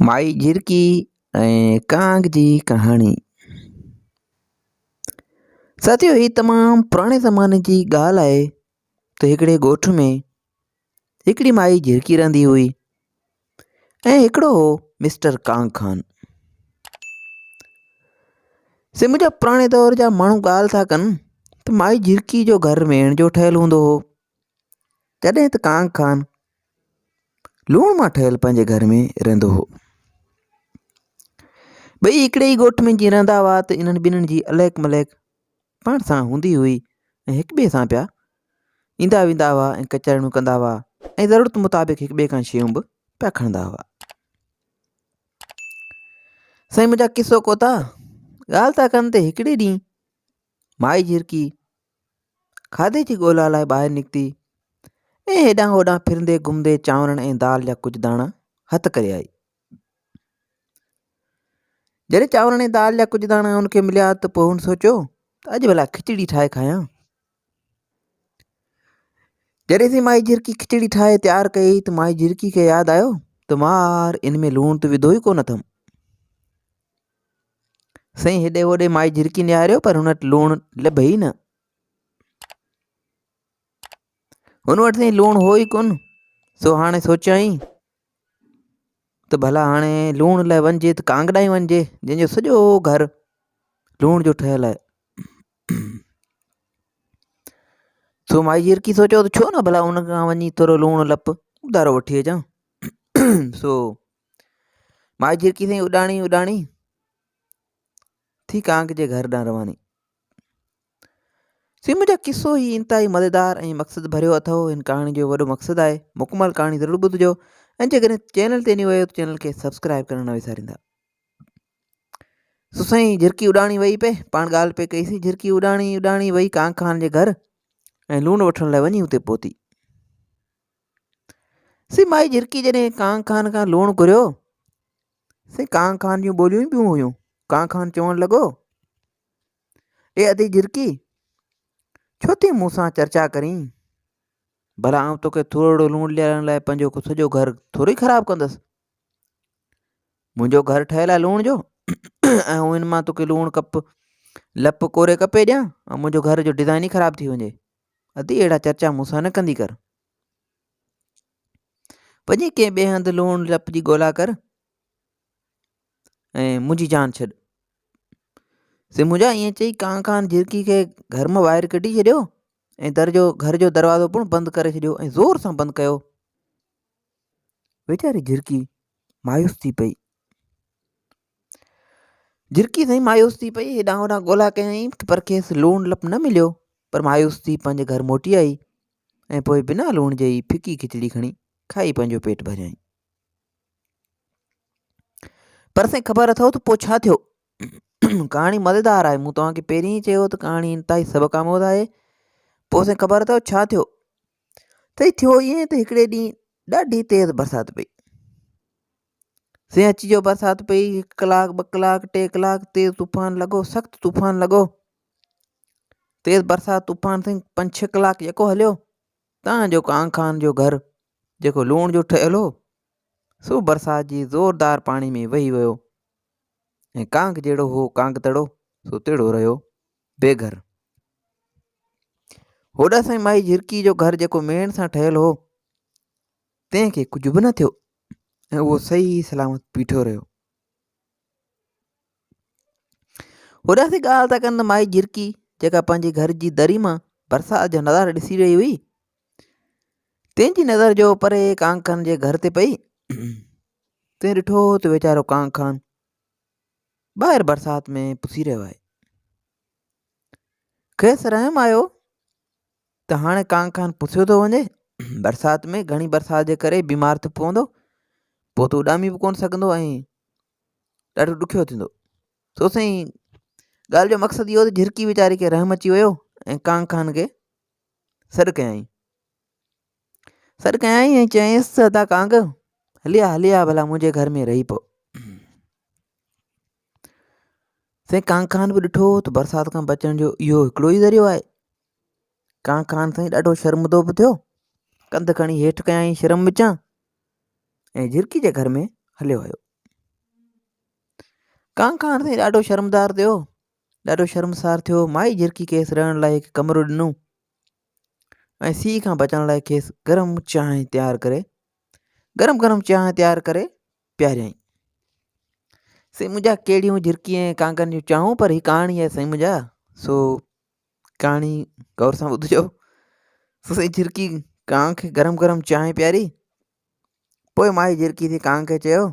مائي جھرڪي ۽ Kong جي ڪهاڻي. ساٿيو هي تمام پراڻي زماني جي ڳالهه آهي ته هڪڙي ڳوٺ ۾ هڪڙي مائي جھرڪي رهندي هئي ۽ هڪڙو هو مسٽر ڪانگ خان. سي منهنجا پراڻي دور جا ماڻهو ڳالهه ٿا ڪن ته مائي جھرڪي جو گهر ميڻ جو ٺهيل هوندو هو جڏهن ته ڪانگ خان لوڻ مان ٺهيل پنهنجي گهر ۾ رهندو هو. ٻئي هڪڙي ئي ڳوٺ ۾ جيئن رهندا هئا ته انهن ٻنهين جي اليڪ مليڪ پاڻ سان هوندي هئي ۽ هڪ ٻئي سان پيا ايندا ويندا هئا ۽ ڪچهريون ڪندا هئا ۽ ضرورت مطابق هڪ ٻئي کان شيون به پيا کڻندا هئا. سائين منهنجا قصو ڪوتا ڳالهه ٿا ڪن ته هڪڙي ڏينهن مائي جهرڪي کاڌي جي ڳولا لاء ٻاهر نڪتي ۽ هيڏانهن هوڏانهن ڦرندي گهمندي چانورن ۽ دال جا ڪجهه داڻا هٿ ڪري آئي. جڏهن چانورن ۽ دال جا ڪجهه داڻا هن کي مليا ته پوء هن سوچيو ته اڄ ڀلا کچڙي ٺاهي کايان. جڏهن سين مائي جهرڪي کچڙي ٺاهي تيار ڪئي ته مائي جهرڪي کي ياد آيو ته مار ان ۾ لوڻ ته وڌو ئي ڪونه اٿم. سائين هيڏي هوڏي مائي جهرڪي نهاريو پر هن وٽ لوڻ لڀي ئي نه. هن وٽ سائين لوڻ هو ئي ڪونه سو هاڻي سوچيائين ته ڀلا هاڻي لوڻ لاء وڃجي ته ڪانگ ڏانهن وڃجي جنهن جو سڄو گهر لوڻ جو ٺهيل آهي. سو مائي جهرڪي سوچيو ته ڇو نه ڀلا ان کان وڃي ٿورو لوڻ لپ اڌارو وٺي اچان. سو مائي جهرڪي سائين اڏاڻي اڏاڻي ٿي ڪانگ جي گهر ڏانهن رواني. سي منهنجا قصو هي انتهائي مزيدار ۽ مقصد ڀريو اٿو. هن ڪهاڻي جو وڏو مقصد آهي. مڪمل ڪهاڻي ضرور ٻڌجو ۽ جيڪڏهن چينل تي نيو آهيو ته چينل کي سبسڪرائب ڪرڻ نه وساريندا. سو سائين جهرڪي اڏاڻي وئي پئي پاڻ ڳالهه پئي ڪئي سين جهرڪي اڏاڻي اڏاڻي وئي ڪانگ خان جي گهر ۽ لوڻ وٺڻ لاء وڃي اتي پهتي. سي مائي جهرڪي جڏهن ڪانگ خان کان لوڻ گهريو، سي ڪانگ خان جون ٻوليون ئي ٻيون هيون. ڪانگ خان چوڻ لڳو، اي ادي جهرڪي، ڇو ٿي مون سان چرچا ڪرين؟ ڀلا آئون توکي ٿورڙو لوڻ ڏيارڻ لاء پنهنجو سڄو گهر ٿورو ئي خراب ڪندس. منهنجو گهر ٺهيل آهي لوڻ جو ۽ ان مان توکي لوڻ ڪپ لپ ڪوري ڪپي ڏيان ۽ منهنجو گهر جو ڊزائن ئي خراب ٿي وڃي. ادي اهڙا چرچا مون سان نه ڪندي ڪر. وڃي ڪنهن ٻئي هنڌ لوڻ لپ جي ڳولا ڪر ۽ منهنجي جان ڇڏ. سي منهنجا ائين چئي ڪان ڪان جهرڪي کي گهر مان ٻاهر ڪڍي ڇڏيو ۽ در جو گهر جو دروازو پڻ بند ڪري ڇڏيو ۽ زور سان بند ڪيو. ويچاري جهرڪي مايوس ٿي پئي. جهرڪي سائين مايوس ٿي پئي، هيڏانهن هوڏانهن ڳولا ڪيائين پر کيس لوڻ لپ نه مليو، پر مايوس ٿي پنهنجي گهر موٽي آئي ۽ پوء بنا لوڻ جي ئي ڦڪي کچڙي کڻي کائي پنهنجو پيٽ ڀريائين. پر سائين خبر اٿو ته پوء ڇا ٿيو؟ ڪهاڻي مزيدار آهي، مون توهان کي پهرين ئي چيو ته ڪهاڻي انتهائي سبق آموز آهي. پوء سائين خبر اٿو ڇا ٿيو؟ سائين ٿيو ائين ته هڪڙي ڏينهن ڏاڍي تيز برسات پئي. سين اچي جو برسات پئي هڪ ڪلاڪ ٻه ڪلاڪ ٽي ڪلاڪ تيز طوفان لڳو سخت طوفان لڳو تيز برسات طوفان سائين پنج ڇهه ڪلاڪ جيڪو هليو تان جو ڪانگ خان جو گهر جيڪو لوڻ جو ٺهيل هو سو برسات جي زوردار پاڻي ۾ وهي ويو ۽ ڪانگ جهڙو هو ڪانگ تڙو سو تهڙو رهيو بي گهر هوڏا سائين مائي جهرڪي جو گهر جيڪو ميڻ سان ٺهيل هو تنهن کي ڪجهه به نه ٿيو ۽ اهو صحيح سلامت بيٺو رهيو. هوڏانهن سي ڳالهه ٿا ڪن ته مائي جهرڪي جيڪا پنهنجي گهر جي دري مان برسات جا نظارا ڏسي رهي هئي تنهن جي نظر جو پري ڪانگ خان جي گهر تي پئي تنهن ڏٺو ته ويچارو ڪانگ خان ٻاهر برسات ۾ پسي رهيو آهي کيس رحم آيو ته هاڻي ڪانگ خان پسيو ٿو وڃي، برسات ۾ گهڻي برسات جي ڪري بيمار ٿي پوندو، پوء ته اڏامي به ڪونه سگهندو ۽ ڏاڍو ڏکيو ٿيندو. سو سائين ڳالهه جو مقصد اهو ته جهرڪي ويچاري کي رحم اچي ويو ۽ ڪانگ خان کي سڏ ڪيائين. سڏ ڪيائين ۽ چيائينس ته ادا ڪانگ هلي آ هلي آ ڀلا منهنجي گهر ۾ رهي پئو. سائين ڪانگ خان به ڏٺو ته برسات کان بچڻ جو اهو هڪڙو ئي ذريعو آهي. ڪان خان سائين ڏاڍو شرمندو به ٿيو. ڪنڌ کڻي هيٺ ڪيائين شرم وچان ۽ جهرڪي جي گهر ۾ هليو آيو. ڪانگ خان سائين ڏاڍو شرمدار ٿيو، ڏاڍو شرمسار ٿيو. مائي جهرڪي کيس رهڻ لاء هڪ ڪمرو ڏنو ۽ سيء کان بچڻ لاء کيس گرم چانهه تيار ڪري گرم گرم چانهه تيار ڪري پياريائين. سائين منهنجا ڪهڙيون جهرڪي ۽ ڪانگن جون چانهون پر هي ڪهاڻي آهي سائين منهنجا سو ڪهاڻي غور سان ٻڌجو. سو سائين جهرڪي ڪانگ کي گرم گرم چانهه پياري. پوء مائي جهرڪي ٿي ڪانگ کي چيو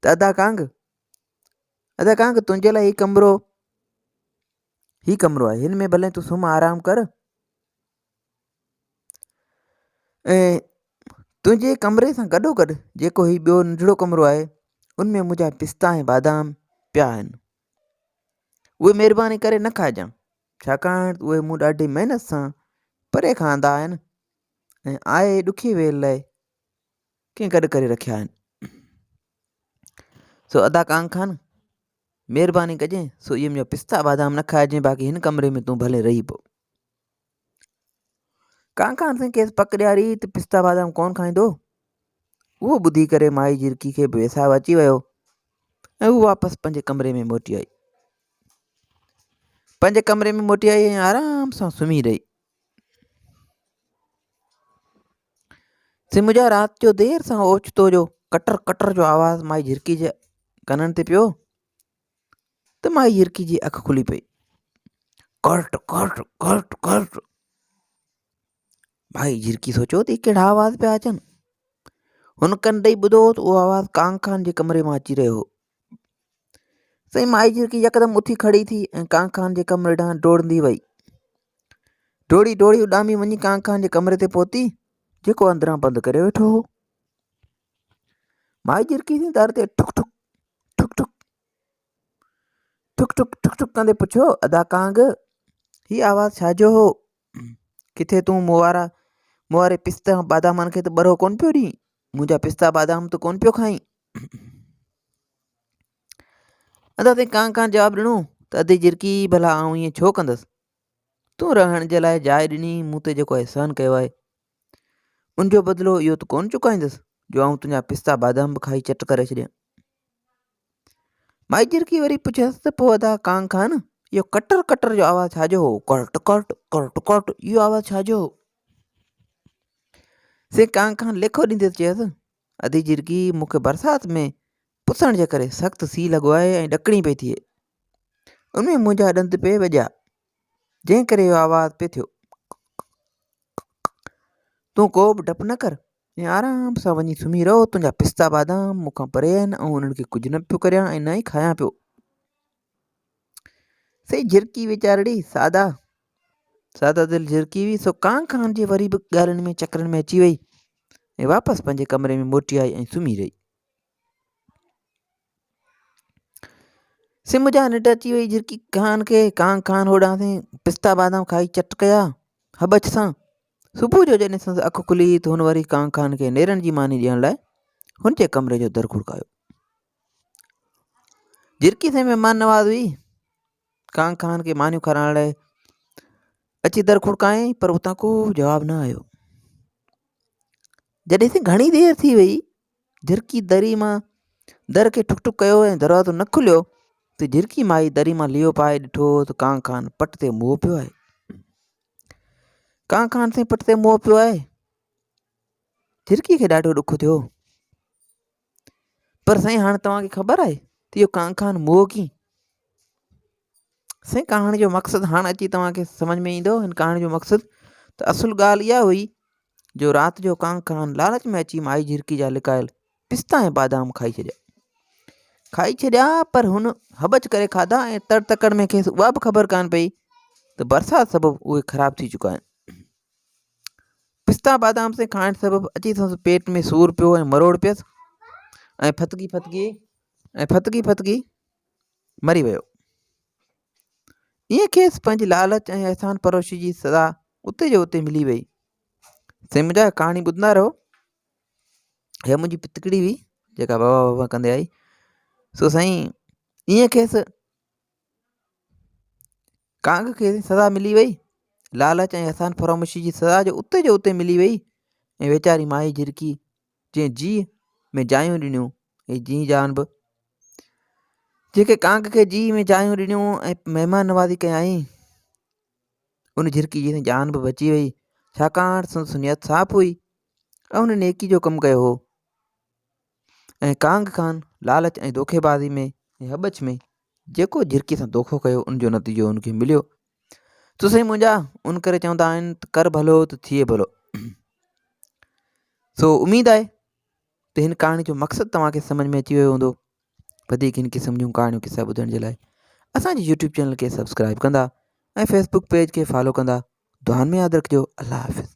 ته ادا ڪانگ ادا ڪانگ تنهنجي لاء هي ڪمرو هي ڪمرو آهي هن ۾ ڀلي تون سمهه آرام ڪر ۽ تنهنجي ڪمري سان گڏو گڏ جيڪو هي ٻيو ننڍڙو ڪمرو آهي ان ۾ منهنجا پستا ۽ بادام پيا آهن اهي مهرباني ڪري نه کائجان ڇاڪاڻ ته اهي مون ڏاڍي محنت سان پري کان آندا آهن ۽ آء ڏکي ويل لاء ڪنهن گڏ ڪري رکيا آهن سو ادا ڪانگ خان مهرباني ڪجين سو اهي منهنجا پستا بادام نه کائجين باقي هن ڪمري ۾ تون ڀلي رهي پو ڪانگ خان سائين کيس پڪ ڏياري ته پستا بادام ڪون کائيندو اهو ٻڌي ڪري مائي جرڪي کي به ويساهه اچي ويو ۽ هو واپس پنهنجي ڪمري ۾ موٽي آئي پنهنجي ڪمري ۾ موٽي آئي ۽ آرام سان سمهي رهي سي منهنجا رات جو دير سان اوچتو جو ڪٽر ڪٽر جو آواز مائي جھرڪي جي ڪنن تي پيو ته مائي جھرڪي جي اک کلي پئي ڪرٽ ڪرٽ ڪرٽ ڪرٽ مائي جھرڪي سوچيو ته ڪهڙا آواز پيا اچن هن ڪن ڏئي ٻڌو ته اهو آواز ڪانگ خان جي ڪمري مان اچي رهيو هو سائين مائي جھرڪي يڪدم اٿي کڙي ٿي ۽ ڪانگ خان جي ڪمري ڏانهن ڊوڙندي وئي ڊوڙي ڊوڙي اڏامي وڃي ڪانگ خان جي ڪمري تي پهتي جيڪو اندران بند ڪري ويٺو هو مائي جھرڪي در تي ٺڪ ٺڪ ٺڪ ٺڪ ٺڪ ٺڪ ٺڪ ٺڪ ڪندي پڇيو، ادا ڪانگ، هي آواز ڇا جو هو؟ ڪٿي تون مون وارا مون واري پستا بادامن کي ته ٻرو ڪونه پيو ڏين؟ منهنجا پستا بادام ته ڪونه پيو کائين؟ ادا سائين ڪانگ ڪانگ جواب ڏنو ته ادي جرڪي ڀلا آئون ائين ڇو ڪندس؟ تون رهڻ جي لاء جاء ڏني مون تي جيڪو احسان ڪيو آهي ان جو بدلو اهو ته ڪونه چڪائيندس جو آئون تنهنجا پستا بادام به کائي چٽ ڪري ڇڏيان. مائي جرڪي وري پڇيس ته پوء ادا ڪانگ خان اهو ڪٽر ڪٽر جو آواز ڇا جو هو؟ ڪرٽ ڪرٽ ڪرٽ ڪرٽ اهو آواز ڇا جو هو؟ سي ڪانگ خان ليکو ڏيندي چيس ادي جرڪي مون کي برسات ۾ پسڻ جي ڪري سخت سيء لڳو آهي ۽ ڏڪڻي پئي ٿئي ان ۾ منهنجا ڏند پئي وڄيا جنهن ڪري اهو آواز پئي ٿيو تون ڪو به ڊپ نه ڪر ۽ آرام سان وڃي سمهي رهو، تنهنجا پستا بادام مون کان پري آهن، آئون انهن کي ڪجهه نه پيو ڪريان ۽ نه ئي کايان پيو. سي جھرڪي ويچارڙي سادا سادا دل جھرڪي هئي، سو ڪانگ خان جي وري به ڳالهين ۾ چڪرن ۾ اچي وئي ۽ واپس پنهنجي ڪمري ۾ موٽي آئي ۽ سمهي رهي. سم جا ننڊ اچي وئي جھرڪي خان کي، ڪانگ خان هوڏانهن سين پستا بادام کائي چٽ ڪيا هٻڇ سان. صبح جو جڏهن سندس اک کلي ته هن وري ڪانگ خان کي نيرن جي ماني ڏيڻ لاء هن جي ڪمري جو در کڙڪايو. جھرڪي سائين مهمان نواز هئي. ڪانگ خان کي مانيون کارائڻ لاء اچي در کڙڪايائين پر اتان ڪو جواب نه آيو. جڏهن سائين گهڻي دير ٿي وئي جھرڪي دري مان در کي ٺڪ ٺڪ ڪيو ۽ دروازو نه کليو ته جھرڪي مائي دري مان ليئو پائي ڏٺو ته ڪانگ خان پٽ تي موهه پيو آهي. ڪانگ خان سائين پٽ تي موهه پيو آهي. جھرڪي کي ڏاڍو ڏک ٿيو. پر سائين هاڻ توهان کي خبر آهي ته اهو ڪانگ خان موهه ڪيئن؟ سائين ڪهاڻي جو مقصد هاڻ اچي توهان کي سمجھ ۾ ايندو هن ڪهاڻي جو مقصد ته اصل ڳالهه اها هئي جو رات جو ڪانگ خان لالچ ۾ اچي مائي جھرڪي جا لڪايل پستا ۽ بادام کائي ڇڏيا. کائي ڇڏيا پر هن هٻڇ ڪري کاڌا ۽ تڙ تڪڙ ۾ کيس اها به خبر ڪانه پئي ته برسات سبب اهي خراب ٿي چڪا آهن. پستا بادام سين کائڻ سبب اچي سندس پيٽ ۾ سور پيو ۽ مروڙ پيس ۽ ڦٿڪي ڦٿڪي ۽ ڦٿڪي ڦٿڪي مري ويو. ائين کيس پنهنجي لالچ ۽ احسان پروشي جي سزا اتي جو اتي ملي وئي. سائين منهنجا ڪهاڻي ٻڌندا رهو. هي منهنجي پتڪڙي هئي جيڪا بابا بابا ڪندي آئي. سو سائين ائين کيس ڪانگ کي سزا ملي وئي. لالچ ۽ احسان فراموشي جي سزا جو اتي جو اتي ملي وئي ۽ ويچاري مائي جھرڪي جنهن جيء ۾ جايون ڏنيون ۽ جيء جان به جيڪي ڪانگ کي جيء ۾ جايون ڏنيون ۽ مهمان نوازي ڪيائين، ان جهرڪي جي جان به بچي وئي، ڇاڪاڻ سندس نيت صاف هئي ۽ هن نيڪي جو ڪم ڪيو هو ۽ ڪانگ خان لالچ ۽ دوکيبازي ۾ ۽ هٻڇ ۾ جيڪو جهرڪي سان دوکو ڪيو ان جو نتيجو ان کي مليو. تو سائين منهنجا ان ڪري چوندا آهن ته ڪر ڀلو ته ٿئي ڀلو. سو اميد آهي ته هن ڪهاڻي جو مقصد توهان کي سمجھ ۾ اچي ويو هوندو. وڌيڪ هن قسم جون ڪهاڻيون قصا ٻڌڻ جي لاء اسان جي يوٽيوب چينل کي سبسڪرائب ڪندا ۽ فيسبوڪ پيج کي فالو ڪندا. دعائن ۾ ياد رکجو. الله حافظ.